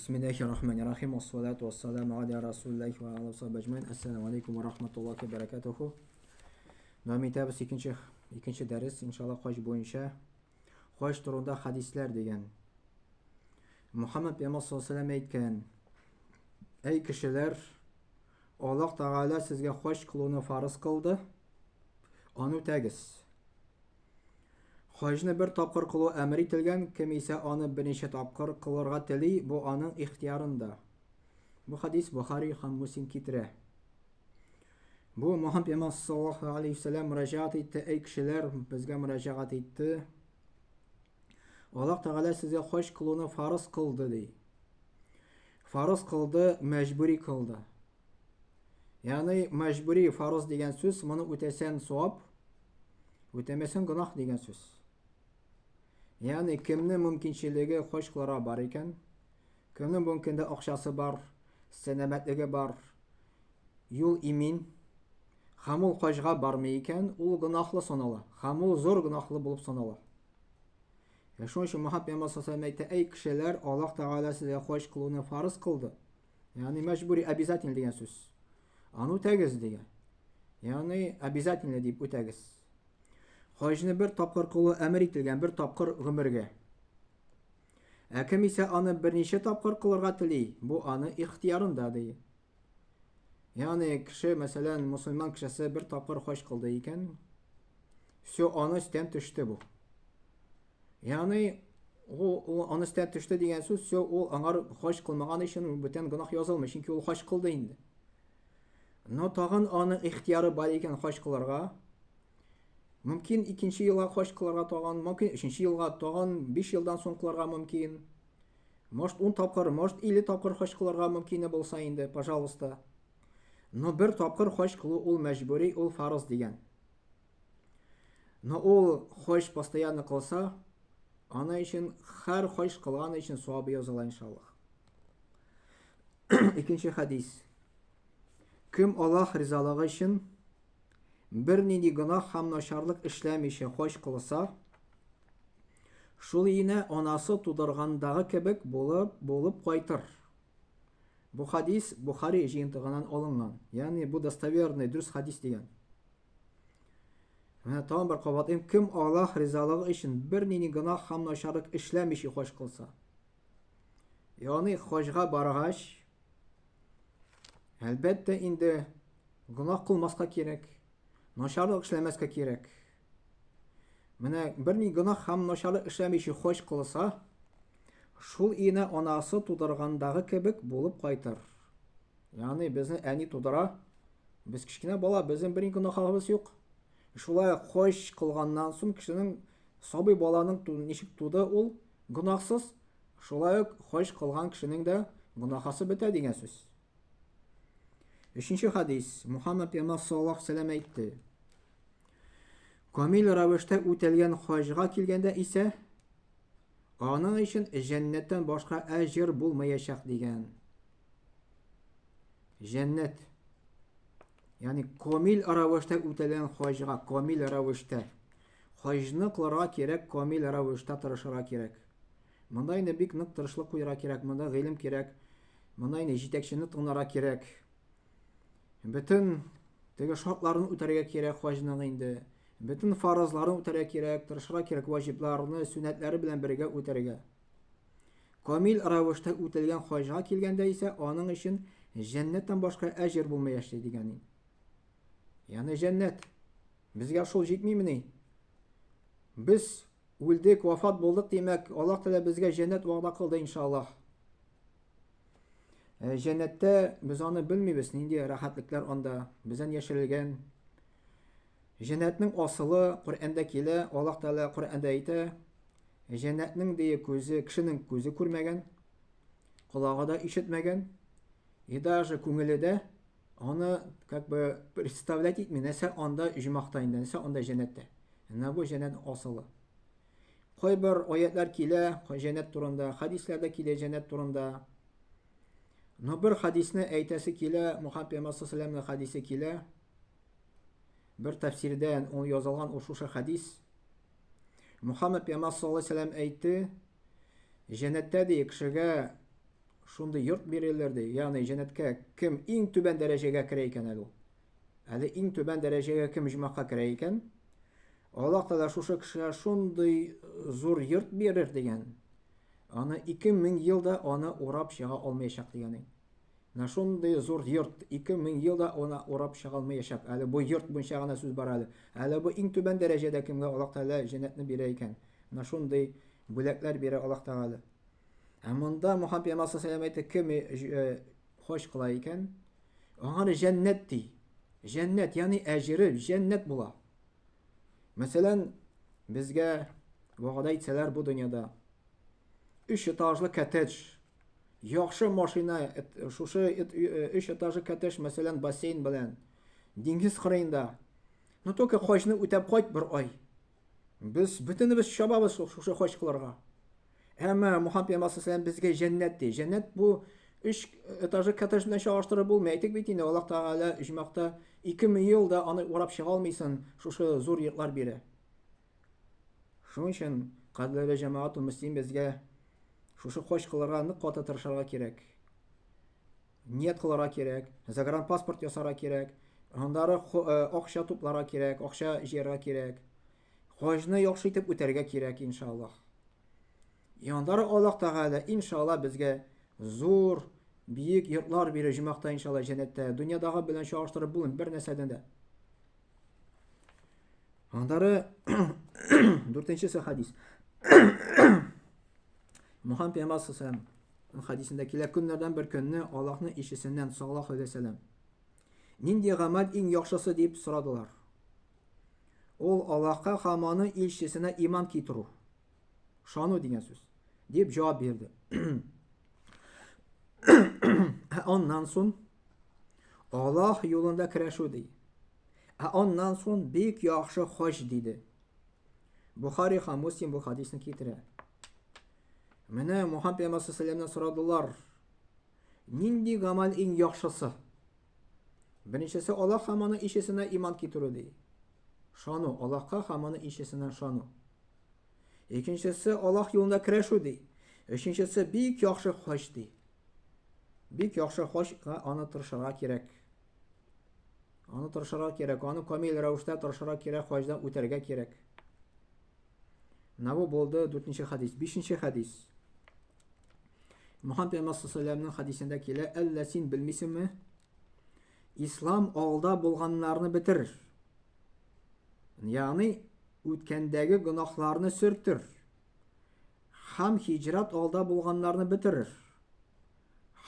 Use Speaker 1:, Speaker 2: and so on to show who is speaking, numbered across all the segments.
Speaker 1: Бисмиллахи рахмани рахим. Вассалату вассаламу аля расулиллахи ва аля сахби әҗмәин. Ассаламу алейкум ва рахматуллахи ва баракатуху. Дәвам итәбез икенче дәрес, иншалла, хаҗ буенча. Хаҗ турында хадисләр дигән. Мухаммад пәйгамбәр саллаллаху алейһи әйткән: Әй кешеләр, Аллаһ Тәгалә сезгә хаҗ кылуны фарыз кылды. Аны үтәгез. Хаҗны бер тапкыр кылу әмер ителгән, кем исә аны берничә тапкыр кылырга тели, бу аның ихтиярында. Бу хадис Бухари һәм Муслим китерә. Бу Мухаммад пәйгамбәр саллаллаху алейхи вәсәлләм мөрәҗәгать итте, әй кешеләр, безгә мөрәҗәгать итте. Аллаһ Тәгалә сезгә хаҗ кылуны фарыз кылды ди. Фарыз кылды, мәҗбүри кылды. Ягъни мәҗбүри фарыз дигән сүз, моны үтәсән савап, үтәмәсәң гөнаһ дигән сүз. Ягъни кемнең мөмкинчелеге хаҗ кылырга бар икән, кемнең бүгенге көндә акчасы бар, сәламәтлеге бар, юл имин, һәм ул хаҗга бармый икән, ул гөнаһлы санала, һәм ул зур гөнаһлы булып санала. Ә шуның өчен Мөхәммәд пәйгамбәр саллаллаху алейһи әйтә, әй кешеләр, Аллаһ Тәгалә сезгә хаҗ кылуны фарыз кылды. Ягъни мәҗбүри, обязательно дигән сүз. Аны үтәгез дигән. Ягъни обязательно дип үтәгез. Хаҗны бер тапкыр кылу әмер ителгән, бер тапкыр гомергә. Ә кем исә аны берничә тапкыр кылырга тели, бу аны ихтиярында ди. Ягъни кеше, мәсәлән, мусульман кешесе бер тапкыр хаҗ кылды икән, все, аны өстән төште бу. Ягъни ул аны өстән төште дигән сүз, все, ул аңар хаҗ кылмаган өчен бүтән гөнаһ язылмый, чөнки ул хаҗ кылды инде. Но тагын аның ихтияры бар икән хаҗ кылырга. Мөмкин икенче елга хаҗ кылырга тагын, мөмкин өченче елга тагын, 5 елдан соң кылырга мөмкин. Может, 10 тапкыр, может, 50 тапкыр хаҗ кылырга мөмкине булса инде, пожалуйста. Но бер тапкыр хаҗ кылу ул мәҗбүри, ул фарыз дигән. Но ул хаҗ постоянно кылса, аны өчен һәр хаҗ кылган өчен савабы языла иншаллаһ. Икенче хадис. Кем Аллаһ ризалыгы өчен бернинди гөнаһ һәм начарлык эшләмичә хаҗ кылса, Шул өенә анасы тудыргандагы кебек булып, булып кайтыр. Бу хадис Бухари җыентыгыннан алынган. Ягъни бу достоверный, дөрес хадис дигән. Менә тагын бер кабатлыйм, кем Аллаһ ризалыгы өчен бернинди гөнаһ һәм начарлык эшләмичә хаҗ кылса. Ягъни хаҗга баргач, әлбәттә инде гөнаһ кылмаска кирәк, начарлык эшләмәскә кирәк. Менә берни гөнаһ һәм начарлык эшләмичә хаҗ кылса, шул өенә анасы тудыргандагы кебек булып кайтыр. Ягъни безне әни тудыра, без кечкенә бала, безнең берни гөнаһыбыз юк. Шулай ук хаҗ кылганнан соң кешенең сабый баланың ничек туды ул гөнаһсыз, шулай ук хаҗ кылган кешенең дә гөнаһасы бетә дигән сүз. Өченче хадис. Мухаммад пәйгамбәр саллаллаху алейһи вәсәлләм әйтте. Камил рәвештә үтәлгән хаҗга килгәндә исә, аның өчен җәннәттән башка әҗер булмаячак дигән. Җәннәт. Ягъни камил рәвештә үтәлгән хаҗга, камил рәвештә. Хаҗны кылырга кирәк, камил рәвештә тырышырга кирәк. Монда инде бик нык тырышлык куярга кирәк, монда гыйлем кирәк, монда инде җитәкчене тыңларга кирәк. Бөтен теге шартларын үтәргә кирәк хаҗның инде. Бөтен фарызларын үтәргә кирәк, тырышырга кирәк ваҗибларны, сөннәтләре белән бергә үтәргә. Камил рәвештә үтелгән хаҗга килгәндә исә аның өчен җәннәттән башка әҗер булмаячак дигән. Ягъни җәннәт. Безгә шул җитмимени? Без Үлдек, вафат булдык, димәк, Аллаһ Тәгалә безгә җәннәт вәгъдә кылды, иншаллаһ. Э, җәннәттә без аны белмибез, нинди рәхәтлекләр анда, бездән яшерелгән. Җәннәтнең асылы Коръәндә килә, Аллаһ Тәгалә Коръәндә әйтә, җәннәтнең дие күзе, кешенең күзе күрмәгән, колагы да ишетмәгән, и даже күңеле дә аны как бы представлять итми, нәрсә анда оҗмахта инде, нәрсә анда җәннәттә. Менә бу җәннәт асылы. Кайбер аятлар килә җәннәт турында, хадисләр дә килә җәннәт турында. Но бер хадисне әйтәсе килә, Мухаммад пәйгамбәр саллаллаху хадисе килә. Бер тәфсирдән ул язылган ул шушы хадис. Мухаммад пәйгамбәр саллаллаху алейһи әйтте, җәннәттә ди кешегә шундый йорт бирелер ди. Ягъни җәннәткә кем иң түбән дәрәҗәгә керә икән әле ул. Әле иң түбән дәрәҗәгә кем оҗмахка керә икән, Аллаһ Тәгалә шушы кешегә шундый зур йорт бирер дигән. Аны 2000 ел да аны урап чыга алмаячак дигән. Менә шундый зур йорт, 2000 ел да аны урап чыга алмаячак. Әле бу йорт буенча гына сүз бара әле. Әле бу иң түбән дәрәҗәдә кемгә Аллаһ Тәгалә җәннәтне бирә икән. Менә шундый бүләкләр бирә Аллаһ Тәгалә. Ә монда Мухаммад пәйгамбәр саллаллаху әйтте, кем хаҗ кыла икән, аңа җәннәт ди. Җәннәт, ягъни әҗере җәннәт була. Мәсәлән, безгә вәгъдә итсәләр бу дөньяда өч этажлы коттедж, яхшы машина, шушы өч этажлы коттедж, мәсәлән, бассейн белән, диңгез кырыенда. Но только хаҗны үтәп кайт бер ай. Без бөтенебез чабабыз шушы хаҗ кылырга. Әмма Мухаммад пәйгамбәр саллаллаху безгә җәннәт ди. Җәннәт бу өч этажлы коттедж белән чагыштырып булмый. Әйтик бит инде, Аллаһ Тәгалә оҗмахта 2000 ел да аны урап чыга алмыйсың, шушы зур йортлар бирә. Шуның өчен, кадерле җәмәгать мөслим безгә шушы хаҗ кылырга нык каты тырышырга кирәк. Ният кылырга кирәк, загранпаспорт ясарга кирәк, аннары акча тупларга кирәк, акча җыярга кирәк. Хаҗны яхшы итеп үтәргә кирәк, иншаллаһ. И аннары Аллаһ Тәгалә, иншаллаһ, безгә зур, биек йортлар бирер җомахта, иншаллаһ, җәннәттә. Дөньядагы белән чагыштырып булмый бер нәрсәдән дә. Аннары дүртенчесе хадис. Мухаммад пәйгамбәр саллаллаху хадисендә килә, көннәрдән бер көнне Аллаһның илчесеннән саллаллаху алейһи вәсәлләм нинди гамәл иң яхшысы дип сорадылар. Ул Аллаһка һәм аның илчесенә иман китерү. Шану дигән сүз. Дип җавап бирде. Ә аннан соң Аллаһ юлында көрәшү ди. Ә аннан соң бик яхшы хаҗ диде. Бухари һәм Муслим бу хадисне китерә. Менә Мухаммад пәйгамбәр саллаллаху сорадылар. Нинди гамәл иң яхшысы? Беренчесе Аллаһ һәм аның илчесенә иман китерү ди. Шану, Аллаһка һәм аның илчесенә шану. Икенчесе Аллаһ юлында көрәшү ди. Өченчесе бик яхшы хаҗ ди. Бик яхшы хаҗга аны тырышырга кирәк. Аны тырышырга кирәк, аны камил рәвештә тырышырга кирәк, хаҗдан үтәргә кирәк. Менә бу булды дүртенче хадис. Бишенче хадис. Мухаммад пәйгамбәр саллаллаху хадисендә килә, әллә син белмисеңме? Ислам алда булганнарны бетерер. Ягъни үткәндәге гөнаһларны сөртер. Һәм хиҗрат алда булганнарны бетерер.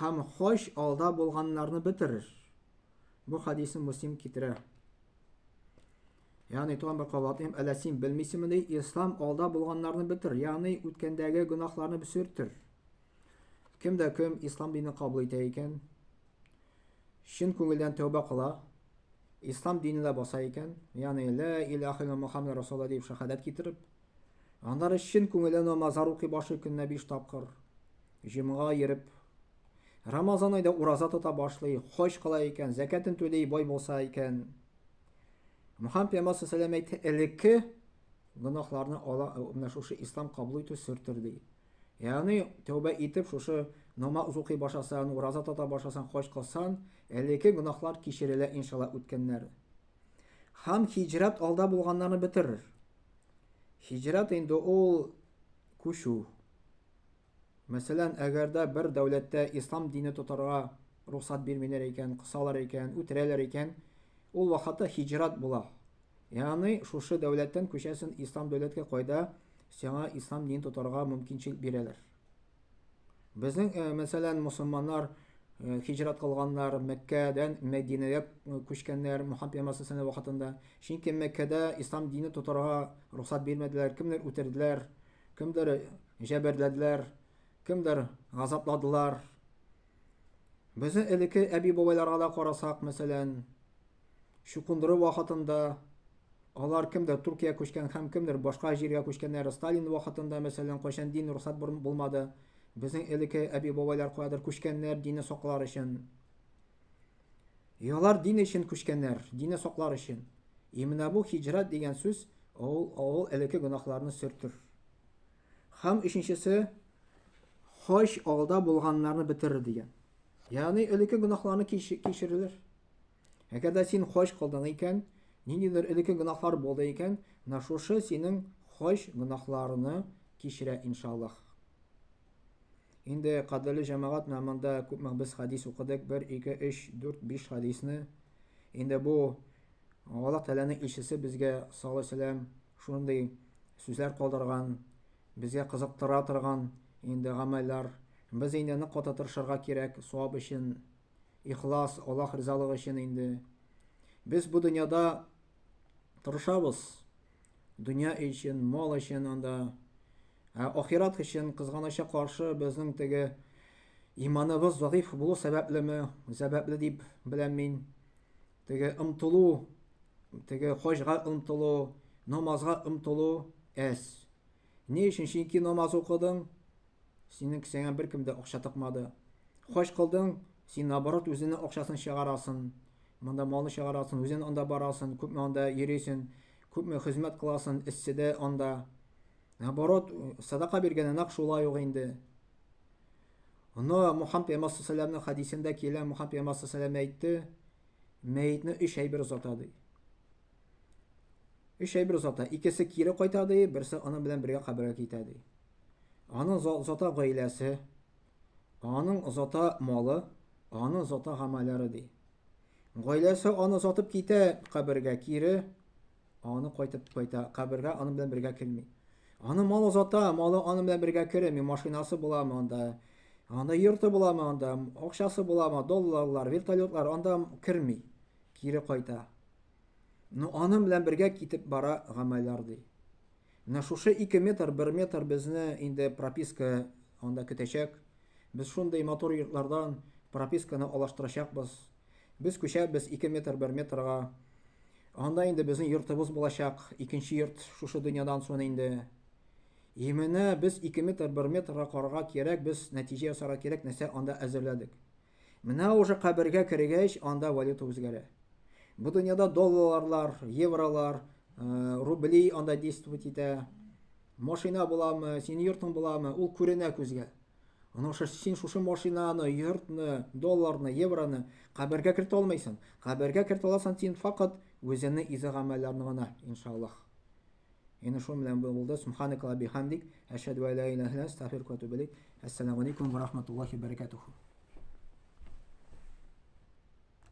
Speaker 1: Һәм хаҗ алда булганнарны бетерер. Бу хадисны Муслим китерә. Ягъни туган бер кабатлыйм, әллә син белмисеңме ди, ислам алда булганнарны бетер, ягъни үткәндәге гөнаһларны сөртер. Кем дә кем ислам динен кабул итә икән, чын күңелдән тәүбә кыла, ислам диненә баса икән, ягъни ла илаһа илла Мухаммад расулуллаһ дип шаһадәт китереп, аннары чын күңелдән намазлар укый башлый көненә 5 тапкыр, җомга йөреп, Рамазан айда ураза тота башлый, хаҗ кыла икән, зәкәтен түли, бай булса икән. Мухаммад пәйгамбәр саллаллаху әйтте, элекке гөнаһларны ала, менә шушы ислам кабул итү сөртер ди. Ягъни тәүбә итеп шушы намаз укый башласаң, ураза тота башласаң, хаҗ кылсаң, элекке гөнаһлар кичерелә иншалла үткәннәр. Һәм хиҗрәт алда булганнарны бетерер. Хиҗрәт инде ул күчү. Мәсәлән, әгәр дә бер дәүләттә ислам дине тотарга рөхсәт бирмиләр икән, кысалар икән, үтерәләр икән, ул вакытта һиҗрат була. Ягъни шушы дәүләттән күчәсен ислам дәүләткә, кайда сиңа ислам динен тотарга мөмкинчелек бирәләр. Безнең, э, мәсәлән, мусульманнар э, һиҗрат кылганнар, Мәккәдән Мәдинәгә э, күчкәннәр Мухаммад пәйгамбәр саллаллаху вакытында. Чөнки Мәккәдә ислам дине тотарга рөхсәт бирмәделәр, кемнәр үтерделәр, Кемдер җәберләделәр, кемдер газапладылар. Безнең элекке әби-бабайларга да карасак, мәсәлән, чукындыру вакытында алар кемдер Туркия күчкән һәм кемдер башка җиргә күчкәннәр. Сталин вакытында, мәсәлән, кайчан дин рөхсәт булмады, безнең элекке әби-бабайлар каядыр күчкәннәр динне саклар өчен. И алар дин өчен күчкәннәр, динне саклар өчен. И менә бу хиҗрат дигән сүз, ул, ул элекке гөнаһларны сөртер. Һәм өченчесе, Хаҗ алда булганнарны бетерер дигән. Ягъни элекке гөнаһларны кичерелер. Әгәр дә син хаҗ кылдың икән, ниндидер элекке гөнаһлар булды икән, менә шушы синең хаҗ гөнаһларны кичерә иншаллаһ. Инде кадерле җәмәгать, менә монда күпме без хадис укыдык, 1, 2, 3, 4, 5 хадисны. Инде бу Аллаһ Тәгаләнең илчесе безгә саллаллаһу алейһи шундый сүзләр калдырган, безгә кызыктыра торган инде гамәлләр. Без инде нык каты тырышырга кирәк, савап өчен, ихлас, Аллаһ ризалыгы өчен инде. Без бу дөньяда тырышабыз. Дөнья өчен, мал өчен анда. Ә ахират өчен кызганычка каршы безнең теге иманыбыз зәгыйфь булу сәбәплеме, сәбәпле дип беләм мин. Теге омтылу, теге хаҗга омтылу, намазга омтылу әз. Ни өчен? Чөнки намаз укыдың, синең кесәңә беркем дә акча тыкмады. Хаҗ кылдың, син наоборот үзеңнең акчасын чыгарасың. Монда малны чыгарасың, үзең анда барасың, күпме анда йөрисең, күпме хезмәт кыласың, эсседә анда. Наоборот, садака биргәндә нәкъ шулай ук инде. Но Мухаммад пәйгамбәр саллаллаху хадисендә килә, Мухаммад пәйгамбәр саллаллаху әйтте, мәетне өч әйбер озата ди. Өч әйбер озата. Икесе кире кайта ди, берсе аның белән бергә кабергә китә ди. Аның озата гаиләсе, аның озата малы, аның озата гамәлләре ди. Гаиләсе аны озатып китә кабергә кире, Аны кайтып кайта, кабергә аның белән бергә керми. Аны мал озата, малы аның белән бергә керми, машинасы буламы анда, анда йорты буламы анда, акчасы буламы, долларлар, вертолетлар анда керми, кире кайта. Но аның белән бергә китеп бара гамәлләр ди. Менә шушы 2 метр, 1 метр безне инде прописка анда көтәчәк. Без шундый матур йортлардан прописканы алаштырачакбыз. Без күчәбез 2 метр 1 метрга. Анда инде безнең йортыбыз булачак, икенче йорт шушы дөньядан соң инде. И менә без 2 метр 1 метрга карарга кирәк, без нәтиҗә ясарга кирәк, нәрсә анда әзерләдек. Менә уже кабергә кергәч, анда валюта үзгәрә. Бу дөньяда долларлар, евролар, рубли анда действовать итә. Машина буламы, синең йортың буламы, ул күренә күзгә. Аны шушы син шушы машинаны, йортны, долларны, евроны кабергә кертә алмыйсың. Кабергә кертә аласың син факат үзеңнең изге гамәлләрне генә, иншаллаһ. Инде шул белән булды. Субханакалла бихамдик, әшһәдү ә ла илаһа илля астагфирука ва атубу илейк. Ассаламу алейкум ва рахматуллахи ва баракатуху.